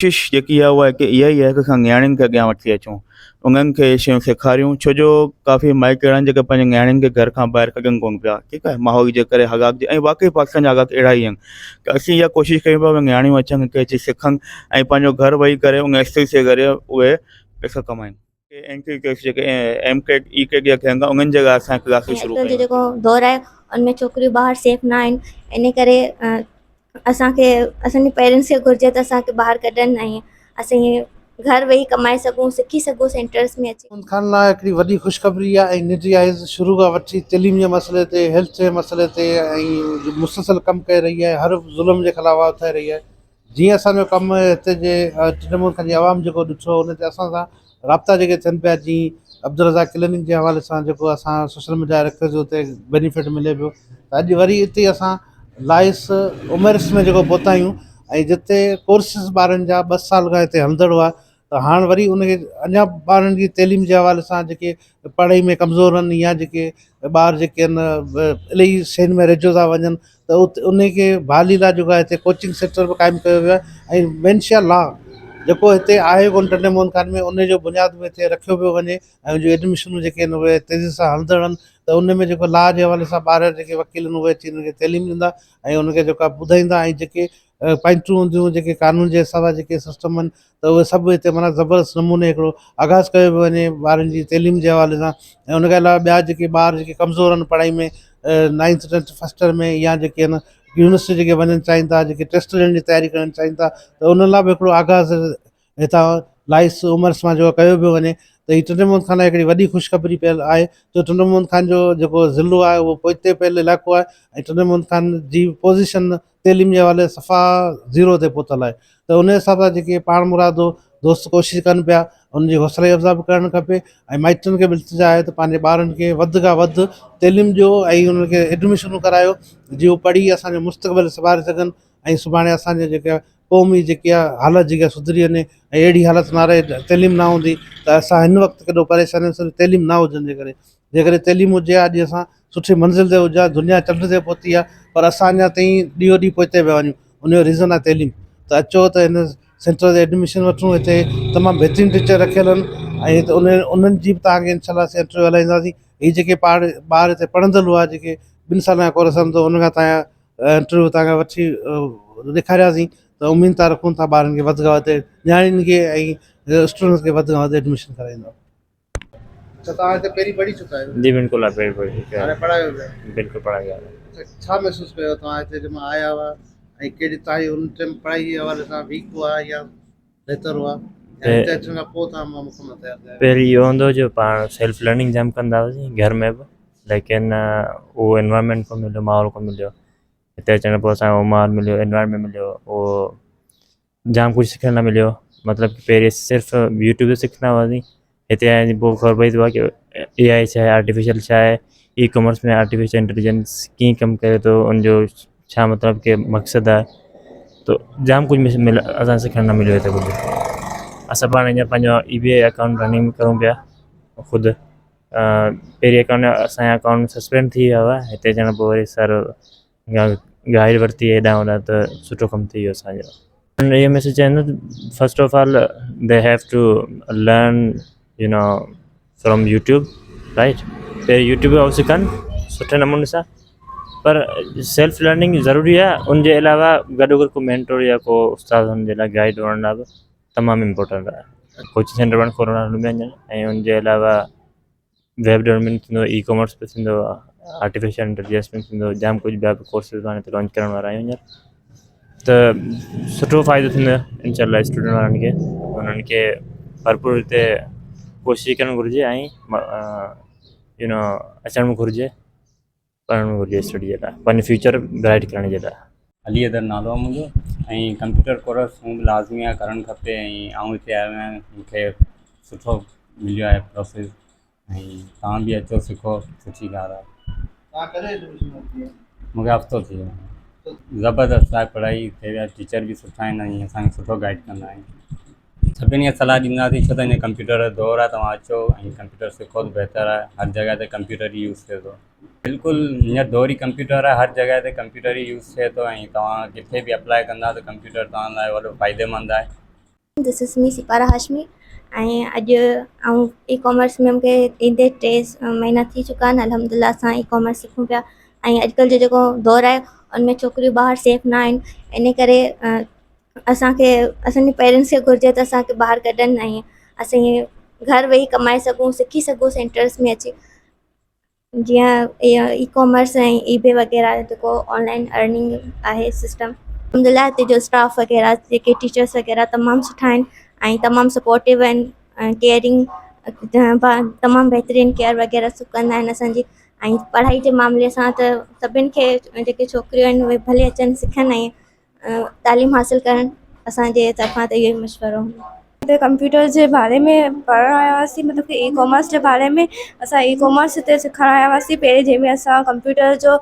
ڪوشش جيڪي آهي اها هڪ اها ئي آهي ته اسان نياڻين کي اڳيان وٺي اچون انهن کي شيون سيکاريون ڇو جو ڪافي مائٽ اهڙا آهن جيڪي پنهنجي نياڻين کي گهر کان ٻاهر ڪڍن ڪونه پيا ٺيڪ آهي ماحول جي ڪري حالات جي ۽ واقعي پاڪستان جا حالات اهڙا ئي آهن ته اسين اها ڪوشش ڪيون پيا نياڻيون اچن هتي اچي سکن ۽ پنهنجو گهر ويهي ڪري ان اسڪلس جي ذريعي اهي پئسا ڪمائن. اين ڪيو ڪيس جيڪي ايم ڪيٽ اي ڪيٽ جا ٿين ٿا انهن جي لاء اسان ڪلاسز شروع اڄڪلهه جو ڪيون. جيڪو دور آهي ان ۾ ڇوڪريون ٻاهر سيف نه آهن ان ڪري اسان کي اسان جي پيرنٽس کي گهرجي ته اسان کي ٻاهر ڪڍن ۽ اسين گهر ويهي ڪمائي سگهون سکي سگهون سينٽرس ۾ اچي. ان خان لاء هڪڙي وڏي خوشخبري آهي ۽ نجي آهي شروع کان وٺي تعليم جي مسئلي تي هيلٿ جي مسئلي تي ۽ مسلسل ڪم ڪري رهي آهي هر ظلم جي خلاف آواز اٿاري رهي آهي جيئن اسان جو ڪم هتي جي ٽنڊي محمد خان جي عوام جيڪو ڏٺو ان تي اسان سان رابطا جيڪي ٿين پيا جيئن عبدالرزاق ڪلينڪ جي حوالي سان جيڪو اسان سوشل ميڊيا رکيوسي اتي بينيفٽ ملي پيو ته اڄ وري اتي اسان لائس عمرس ۾ جيڪو پهتا آهيون ۽ جتي ڪورسز ٻارن جا ٻه سال کان هتي هلندڙ هئا ته هاڻ وري ان کي اڃا ٻارن جي تعليم جي حوالي سان جيڪي پڙهائي ۾ ڪمزور آهن يا جيڪي ٻار جيڪي آهن الاهي شين ۾ رهجيو ٿا وڃن ته ات ان کي بحالي لاء جيڪو آهي هتي ڪوچنگ سينٽر به قائم ڪيو ويو آهي ۽ مينشيا لا جيڪو هتي آهي ڪونه ٽنڊي موهن خان ۾ ان جو بنياد به هتي رکيو پيو وڃي ۽ ان جون ايڊميشنون جيڪي آهن اهي تيزي سان هلندڙ آهن ته ان ۾ جيڪو لا جي حوالي سان ٻار جيڪي وڪيل آهن اهي اچي انهن کي تعليم ڏيندا ۽ ان کي جيڪو آهي ٻڌائيندا ۽ جيڪي پوائنٽون هونديون جيڪي قانون جي حساب سان جيڪي سسٽم آهن ته اهي سڀ هتي معنيٰ زبردست نموني هڪڙو آغاز ڪيو پيو وڃي ٻارن جي تعليم جي حوالي سان ۽ ان کان علاوه ٻيا جيڪي ٻار جيڪي ڪمزور آهن پڙهائي ۾ نائنٿ ٽينٿ فرسٽ ٽرم ۾ يا جيڪي آهن يونيورسٽي جيڪي وڃڻ چاهين ٿا جيڪي ٽيسٽ ڏيڻ جي تياري ڪرڻ چاهين ٿا ته انهن لاء به هڪڙو آغاز هتان لائس عمرس مان جيڪو ڪيو پيو وڃي ته هي ٽنڊي محمد خان لاء هڪڙي وڏي خوشخبري پيل آهي جو ٽنڊو محمد خان جو جيڪو ضلعو آهي اهو پوئتي پيل علائقو آهي ۽ ٽنڊي محمد خان جي پوزيشن تعليم جي حوالي صفا زيرو تي پهتل آهي ته ان حساب سان جيڪي پاڻ مرادو دوست ڪوشش ڪن پيا ان جي حوصلي افزا به ڪرڻ کپي ۽ مائٽن کي به التجا آهي ته پنهنجي ٻارن کي وڌ کان وڌ تعليم ڏيو ۽ انهن کي ايڊميشنون ڪرايو جيئن هو پڙهي اسانجو مستقبل سنواري سگهن ۽ سڀاڻي اسانجي جيڪا قومي جيڪي آ حالت جيڪا سڌري وڃي ۽ اهڙي حالت نه رهي تعليم نه هوندي ته اسان هن وقت ڪيڏو پريشان آهيون صرف تعليم نه هجڻ جي ڪري جيڪڏهن تعليم هجي ها اڄ اسان سٺي منزل تي هجون ها دنيا چنڊ تي پهتي آهي پر اسان اڃا تائين ڏينهون ڏينهن پوئتي پيا وڃون ان جو ريزن آهي تعليم ته اچو ته هن سينٽر تي ايڊميشن وٺون هتي تمام بهترين ٽيچر رکيل آهن ۽ هتي ان انهن جي به توهان کي انشاء الله اسين انٽرويو هلائينداسين هي جيڪي پاڙ ٻار هتي پڙهندل هئا جيڪي ٻن سالن جا ڪورس هن ته ان کان توهان انٽرويو توهان کان وٺي ڏيکارياسين ته اميد ٿا رکون ٿا ٻارن کي وڌ کان وڌ نياڻين کي ۽ اسٽوڊنٽس کي وڌ کان وڌ ايڊميشن ڪرائيندا. اچا توهان هتي پهرين پڙهي چڪا آهيو؟ جي بلڪل آء پهرين پڙهي چڪو هاڻي آهيان. پڙهايو پيا؟ بلڪل پڙهايو پيا. اچا ڇا محسوس ڪيو توهان هتي جنهن مهل آيا هئا ۽ ڪهڙي توهان جي ان ٽائيم پڙهائي جي حوالي سان ويڪ هئا يا بهتر هئا يا هتي اچڻ کان پوء توهان مڪمل تيار ٿيا آهيو؟ پهرين اهو هوندو هو جو پاڻ سيلف لرننگ جام ڪندا هئاسين گهر ۾ به ليڪن اهو انوائرمينٽ ڪونه مليو ماحول ڪونه مليو هتي اچڻ کان پوء اسان کي اهو ماحول مليو انوائرمينٽ مليو اهو جام ڪجهه سکڻ لاء مليو مطلب پهرين صرف يوٽيوب تي سکندا هئاسين هتي آياسين پوءِ خبر پئي ته اي آء ڇا آهي آرٽيفيشل ڇا آهي اي ڪامرس ۾ آرٽيفيشل انٽيليجنس ڪيئن ڪم ڪري ٿو ان جو ڇا مطلب ڪي مقصد آهي ته جام ڪجهه مل اسان کي سکڻ لاءِ مليو هتي ڪجهه اسان پاڻ هينئر پنهنجو اي بي I account running ڪرون پيا خود پهرين اڪائونٽ اسانجا اڪائونٽ سسپينڊ ٿي ويا هئا هتي اچڻ کان پوءِ وري سر گائيڊ ورتي هيڏانهن هوڏانهن ته سٺو ڪم ٿي ويو اسانجو اهو ميسيج چوندس first of all they have to learn you know from YouTube right پهرين يوٽيوب کان سکن سٺي نموني سان پر سيلف لرننگ ضروري آهي ان جي علاوه گڏو گڏ ڪو مينٽور يا ڪو استاد هن جي لاءِ گائيڊ هئڻ لاءِ به تمام امپورٽنٽ آهي ڪوچنگ سينٽر پڻ کولڻا هلن پيا ۽ ان جي علاوه ويب ڊولپمينٽ ٿيندو اي ڪامرس به ٿيندو آرٽيفيشل انٽيليجنس به ٿيندو جام ڪجهه ٻيا به ڪورسز پاڻ هتي لانچ ڪرڻ وارا آهيون هينئر ته سٺو فائدو ٿيندو انشاء الله اسٽوڊنٽ وارن کي انهن کي ڀرپور هتي ڪوشش ڪرڻ گهرجي ۽ يو نو اچڻ به گهرجي پڙهڻ به گهرجي اسٽڊي جي لاء پنهنجو فيوچر برائٽ ڪرڻ جي لاء. علي حيدر نالو آهي منهنجو ۽ ڪمپيوٽر ڪورس هونء به لازمي آهي ڪرڻ کپي ۽ آئون هتي آيو آهيان مون کي سٺو مليو آهي پروسيس ۽ توهان به اچو سکو سٺي ڳالهه آهي. توهان ڪڏهن ايڊميشن ورتي آهي؟ مون کي هفتو ٿي ويو آهي. زبردست آهي پڙهائي هتي جا ٽيچر به سٺا آهن ۽ اسان کي سٺو گائيڊ ڪندا آهن. سڀني کي صلاح ڏينداسين ڇو ته هن ڪمپيوٽر جو دور آهي توهان اچو ۽ ڪمپيوٽر سکو ته بهتر آهي هر جڳهه تي ڪمپيوٽر ئي يوز ٿئي ٿو بلڪل هينئر دور ئي ڪمپيوٽر آهي هر جڳهه تي ڪمپيوٽر ئي يوز ٿئي ٿو ۽ توهان ڪٿي به اپلائي ڪندا ته ڪمپيوٽر توهان لاءِ وڏو فائديمند آهي. This is me Sipara Hashmi ۽ اڄ آئون اي ڪامرس ۾ مونکي ايندي 3 مهينا ٿي چڪا آهن. الحمدلله اسان اي ڪامرس سکون پيا ۽ اڄڪلهه جو جيڪو دور آهي ان ۾ ڇوڪريون ٻاهر سيف نه آهن، ان ڪري اسانکي اسانجي پيرنٽس کي گهرجي ته اسانکي ٻاهر ڪڍن ۽ اسين گهر ويهي ڪمائي سگهون، سکي سگهون سينٽرس ۾ اچي، جيئن اي ڪامرس ۽ اي بي وغيره جيڪو آنلائن ارننگ آهي سسٽم. الحمدلله هتي جو اسٽاف وغيره جيڪي ٽيچرس وغيره تمام سٺا آهن ۽ تمام سپورٽو آهن ۽ ڪيئرنگ تمام بهترين ڪيئر وغيره سڀ ڪندا آهن اسان جي. ۽ پڙهائي جي معاملي سان ته سڀني کي جيڪي ڇوڪريون آهن اهي ڀلي اچن سکن ۽ تعليم حاصل ڪرن، اسان جي طرفان ته اهو ئي مشورو هوندو. هتي ڪمپيوٽر جي باري ۾ پڙهڻ آيا هئاسين، مطلب ڪي اي ڪامرس جي باري ۾ اسان اي ڪامرس هتي سکڻ آيا هئاسين پهرين، جنهن ۾ اسان ڪمپيوٽر جو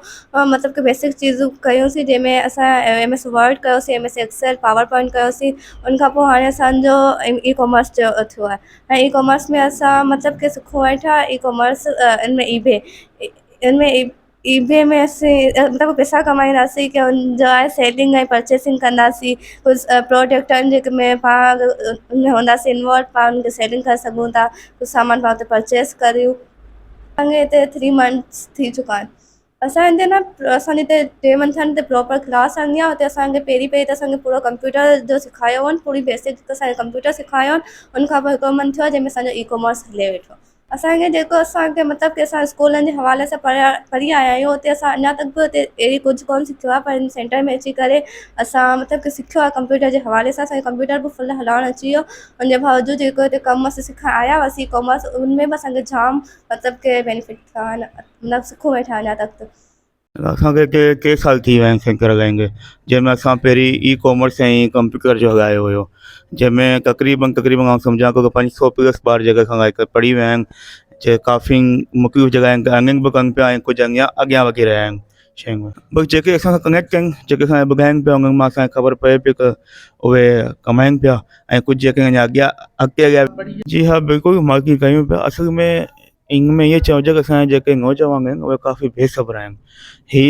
مطلب ڪي بيسڪ چيزون ڪيونسين، جنهن ۾ اسان ايم ايس ورڊ ڪيوسين، M S Excel, PowerPoint ڪيوسين. ان کان پوءِ هاڻي اسانجو اي ڪامرس جو ٿيو آهي ۽ اي ڪامرس ۾ اسان مطلب ڪي سکون ويٺا اي ڪامرس ان ۾ اي بي ان ۾ اي بي ۾ اسين مطلب پئسا ڪمائينداسين ڪي ان جو آهي سيلنگ ۽ پرچيزنگ ڪنداسين، ڪجهه پراڊڪٽن جيڪي ۾ پاڻ ان ۾ هونداسين انوالو، پاڻ ان کي سيلنگ ڪري سگهون ٿا، ڪجهه سامان پاڻ اتي پرچيز ڪريون. اسان کي هتي 3 منٿس ٿي چڪا آهن. اسان هتي نه اسان جي هتي 3 منٿ آهن هتي پراپر ڪلاس هلندي آهي. هتي اسان کي پهرين پهرين ته اسان کي پورو ڪمپيوٽر جو سيکاريو هئن، پوري بيسڪ اسان کي ڪمپيوٽر سيکاريو هئن. ان کان پوءِ هڪڙو منٿ ٿيو آهي جنهن ۾ اسان جو اي ڪامرس هلي ويٺو. اسان کي جيڪو اسان کي مطلب ڪي اسان اسڪولن جي حوالي سان پڙهيا پڙهي آيا آهيون، اتي اسان اڃا تڪ به اتي اهڙي ڪجهه ڪونه سکيو آهي، پر هن سينٽر ۾ اچي ڪري اسان مطلب ڪي سکيو آهي ڪمپيوٽر جي حوالي سان. اسان کي ڪمپيوٽر به فل هلائڻ اچي ويو. ان جي باوجود جيڪو هتي ڪم اسان سکڻ آيا هئاسين اي ڪامرس، ان ۾ به اسان کي جام مطلب ڪي بينيفٽ ٿيا آهن، مطلب سکون ويٺا اڃا تڪ ته. اسان کي هتي 3 سال ٿي ويا آهن سينٽر هلائيندي، جنهن ۾ اسان پهرين اي ڪامرس ۽ ڪمپيوٽر جو هلايو هيو، جنهن ۾ تقريبن تقريبن آئون سمجهان ٿو ته 500 پلس ٻار جيڪي اسان کان هتي پڙهي ويا آهن، جي ڪافي مختلف جڳهين تي ارننگ به ڪن پيا ۽ ڪجهه اڳيان اڳيان وڌي رهيا آهن شين ۾ بس جيڪي اسان سان ڪنيڪٽ آهن، جيڪي اسان کي ٻڌائين پيا انهن مان اسان کي خبر پئي پئي ته اهي ڪمائين پيا ۽ ڪجهه جيڪي اڃا اڳيان اڳتي اڳيان. جي ها بلڪل مارڪيٽ ڪيون پيا اصل ۾ ان ۾ ائين چئجي ته اسان جا جيڪي نوجوان آهن اهي ڪافي بي صبر آهن. هي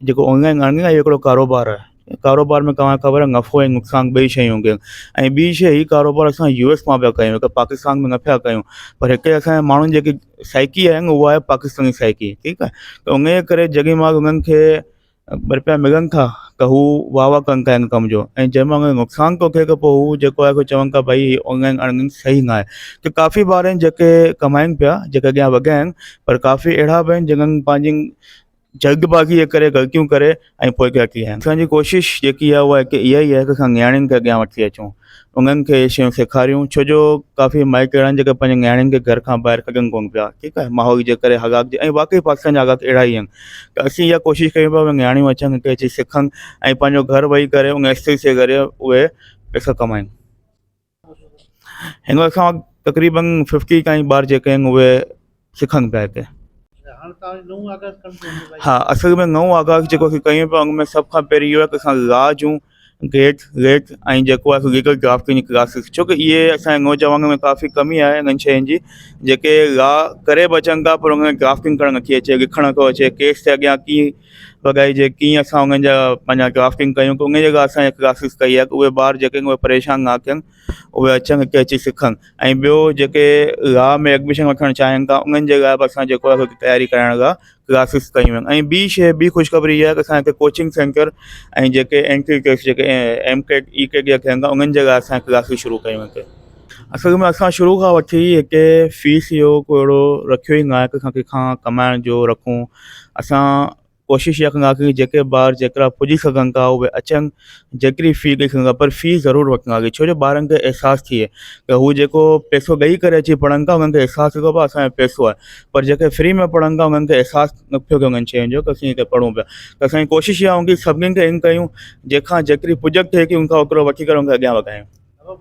جيڪو آنلائن ارننگ آهي اهو هڪڙو ڪاروبار آهي. ڪاروبار ۾ توهان کي خبر آهي نفعو ۽ نقصان ٻئي شيون هونديون آهن ۽ ٻي شيء هي ڪاروبار اسان يو ايس مان پيا ڪيون هڪ پاڪستان ۾ نه پيا ڪيون، پر هتي اسان جي ماڻهن جي جيڪي سائيڪي آهي نه اها آهي پاڪستاني سائيڪي، ٺيڪ آهي ته ان جي ڪري جيڏي مهل انهن کي ٻه رپيا ملن ٿا ته هو واهه واهه ڪن ٿا ان ڪم جو ۽ جنهن مهل نقصان ٿو ٿئي ته پوء هو جيڪو آهي سو چون ٿا ڀئي آنلائن ارننگ صحيح نه آهي ته ڪافي ٻار آهن جيڪي ڪمائن پيا جيڪي اڳيان وڌيا آهن، پر ڪافي اهڙا به آهن جنهن پنهنجي جلدبازي جي ڪري غلطيون ڪري ۽ پوء اڳيان اچي ويا آهن. اسان جي ڪوشش جيڪي آهي اها هڪ اها ئي آهي ته اسان نياڻين کي اڳيان وٺي اچون، انهن کي اهي شيون سيکاريون، ڇو جو ڪافي مائٽ اهڙا آهن جيڪي پنهنجي نياڻين کي گهر کان ٻاهر ڪڍن ڪونه پيا، ٺيڪ آهي، ماحول جي ڪري حالات جي ۽ واقعي پاڪستان جا حالات اهڙا ئي آهن ته اسين اها ڪوشش ڪيون پيا اهي نياڻيون اچن هتي اچي سکن ۽ پنهنجو گهر ويهي ڪري ان اسڪلس جي ذريعي اهي پئسا ڪمائن. هن وقت اسان وٽ تقريبن 50 تائين ٻار جيڪي آهن اهي سکن پيا هتي. ها اصل ۾ نئون آغاز جيڪو اسين ڪيون پيا ان ۾ سڀ کان پهرين اهو آهي ته اسان لا جون گيٽ ريٽ ۽ جيڪو آهي سو ليگل ڊرافٽنگ جي ڪلاسز، ڇو ڪه اهي اسان جي نوجوانن ۾ ڪافي ڪمي آهي انهن شين جي، جيڪي لا ڪري به اچن ٿا پر انهن کي ڊرافٽنگ ڪرڻ نٿي اچي، لکڻ نٿو اچي، ڪيس تي اڳيان ڪيئن وڳائجي، ڪيئن اسان انهن جا پنهنجا ڊرافٽنگ ڪيون ته ان جي لاء اسان ڪلاسز ڪئي آهي ته اهي ٻار جيڪي آهن اهي پريشان نه ٿين، اهي اچن هتي اچي سکن ۽ ٻيو جيڪي لا ۾ ايڊميشن وٺڻ چاهين ٿا انهن جي لاء به اسان جيڪو آهي تياري ڪرائڻ لاء ڪلاسز ڪيون آهن ۽ ٻي شيء ٻي خوشخبري اها آهي ته اسان هتي ڪوچنگ سينٽر ۽ جيڪي انٽري ٽيسٽ جيڪي ايم ڪيٽ اي ڪيٽ جا ٿين ٿا انهن جي لاء اسان ڪلاسز شروع ڪيون آهن هتي. اصل ۾ اسان شروع کان وٺي هتي فيس جو ڪو اهڙو رکيو ئي نه آهي ڪنهن کان ڪنهن کان ڪمائڻ جو رکون، اسان ڪوشش اها ڪنداسين جيڪي ٻار جيترا پڄي سگهن ٿا اهي اچن، جيتري في ڏئي سگهن ٿا پر في ضرور وٺنداسين، ڇو جو ٻارن کي احساس ٿئي ته هو جيڪو پئسو ڏئي ڪري اچي پڙهن ٿا انهن کي احساس ٿئي ٿو ڀاء اسان جو پئسو آهي، پر جيڪي فري ۾ پڙهن ٿا انهن کي احساس نه ٿو ٿئي انهن شين جو ته اسين هتي پڙهون پيا ته اسان جي ڪوشش اها هوندي سڀني کي ائين ڪيون جنهن کان جيتري پڄت ٿئي ٿي ان کان اوترو وٺي ڪري ان کي اڳيان وڌايون.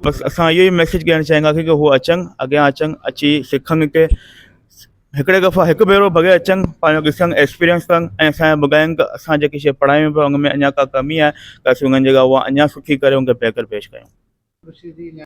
بس اسان اهو ئي ميسيج ڏيڻ چاهينداسين ته هو اچن اڳيان اچن اچي سکن هتي. هڪڙي دفعا هڪ ڀيرو ڀلي اچن پنهنجو ڏسن ايڪسپيرينس ڪن ۽ اسان کي ٻڌائين ته اسان جيڪي شيء پڙهايون پيا ان ۾ اڃا ڪا ڪمي آهي ته اسين انهن جي لاء اها اڃا سٺي ڪري ان کي بهتر پيش ڪيون.